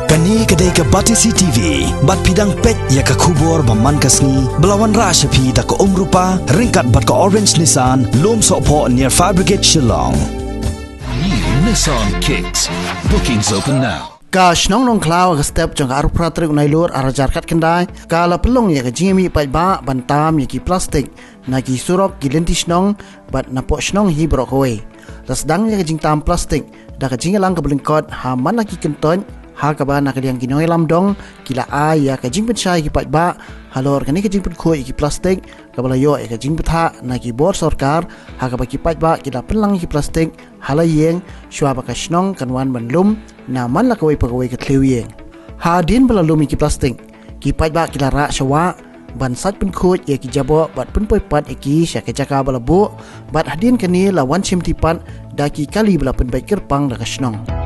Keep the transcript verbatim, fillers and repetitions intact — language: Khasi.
Kane ka dei ka Batesi T V, bad phi dang peit ïa ka khubor ba man ka sngi, ba la wanrah sha phi da ka Umrupa, ryngkat bad ka Orange Nissan, Lumsohphoh near Fire Brigade Shillong. New Nissan Kicks. Bookings open now. Ka shnong Nongkhlaw ha ka step jong ka arphew phra tarik u Nailur arhajar khatkhyndai, ka la pynlong ïa ka jingïamih paidbah ban tam ïa ki plastik na ki surok, ki lynti shnong bad napoh shnong hi baroh kawei. La sdang ïa ka jingtam plastik da ka jingïalang kaba lyngkot ha man la ki kyntoit, ha kaba na ka liang ki nongïalam dong ki la ai ïa ka jingpynshai ïa ki paidbah halor kane ka jingpynkhuid ïa ki plastik, kaba la ïoh ïa ka jingbthah na ki bor sorkar, ha kaba ki paidbah ki la pynlang ïa ki plastik ha la ïing, shuwa ba ka shnong kan wan ban lum na man la kawei pa kawei ka thliew ïing. Hadien ba la lum ïa ki plastik, ki paidbah ki la rah sha wah ban sait pynkhuid ïa ki jaboh bad pynpoi pat ïa ki sha ka jaka ba la buh, bad hadien kane la wan shimti pat da ki kali ba la pynbeit kyrpang da ka shnong.